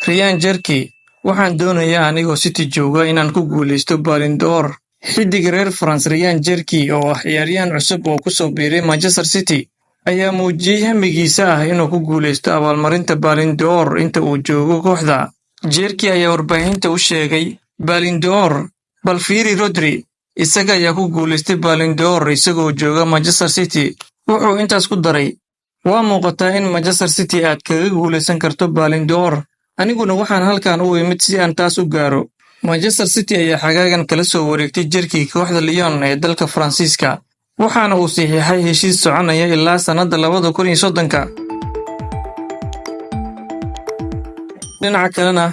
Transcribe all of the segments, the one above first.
Rayan Cherki: "Waxaan doonayaa anigoo City jooga inaan ku guuleysto Ballon d'Or." Xiddiga reer France Rayan Cherki, oo ah ciyaaryahan cusub oo ku soo biiray Manchester City, ayaa muujiyey hamigiisa ah inuu ku guuleysto abaalmarinta Ballon d'Or inta uu joogo kooxda. Cherki ayaa warbaahinta u sheegay, "Ballon d'Or? Bal fiiri Rodri, isaga ayaa ku guuleystay Ballon d'Or isagoo jooga Manchester City." Wuxuu intaas ku daray, "Waa muuqataa in Manchester City aad kaga guuleysan karto Ballon d'Or, aniguna waxaan halkan u imid si aan taas u gaaro." Manchester City ayaa xagaagan kala soo wareegtay Cherki kooxda Lyon ee dalka Faransiiska, waxaana uu saxiixay heshiis soconaya ilaa sannadda 2030-ka. Dhinaca kalena,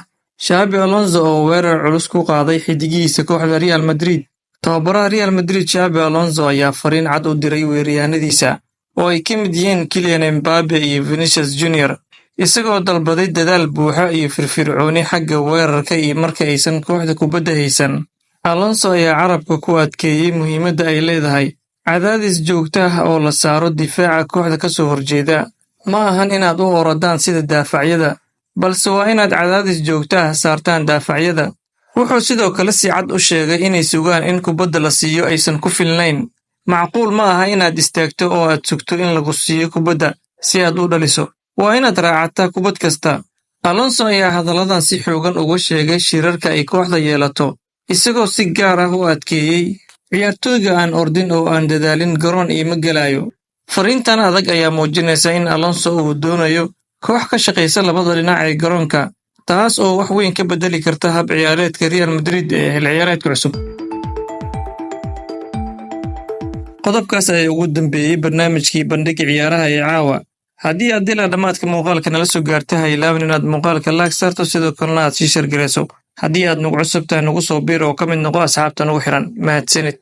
Xabi Alonso oo weerar culus ku qaaday xiddigihiisa kooxda Real Madrid. Tababaraha Real Madrid Xabi Alonso ayaa fariin cad u diray weeraryahanadiisa oo ay ka mid yihiin Kylian Mbappe iyo Vinicius Junior, isagoo dalbaday dadaal buuxa iyo firfircooni xagga weerarka iyo marka aysan kooxda kubadda haysan. Alonso ayaa carabka ku adkeeyey muhiimadda ay leedahay cadaadis joogto ah oo la saaro difaaca kooxda ka soo horjeeda. "Ma ahan inaad u orodaan sida daafacyada, balse waa inaad cadaadis joogto ah saartaan daafacyada." Wuxuu sidoo kale si cad u sheegay inay sugaan in kubadda la siiyo aysan ku filnayn. "Macquul ma aha inaad istaagto oo aad sugto in lagu siiyo kubadda si aad u dhaliso. Waa inaad raacataa kubad kasta." Alonso ayaa hadalladan si xoogan uga sheegay shirarka ay kooxda yeelato, isagoo si gaar ah u adkeeyey, "Ciyaartoyga aan ordin oo aan dadaalin garoon iima gelayo." Fariintan adag ayaa muujinaysa in Alonso uu doonayo koox ka shaqaysa labada dhinac ee garoonka, taas oo wax weyn ka beddeli karta hab ciyaareedka Real Madrid ee xilli ciyaareedka cusub. Qodobkaas ayaa ugu dambeeyey barnaamijkii bandhiga ciyaaraha ee caawa. Haddii aad ilaa dhammaadka muuqaalka nala soo gaartay, ha ilaawin inaad muuqaalka like saarto, sidoo kalena aad sii share garayso. Haddii aad nagu cusub tahay, nagu soo biir oo ka mid noqo asxaabta nagu xiran. Mahadsanid.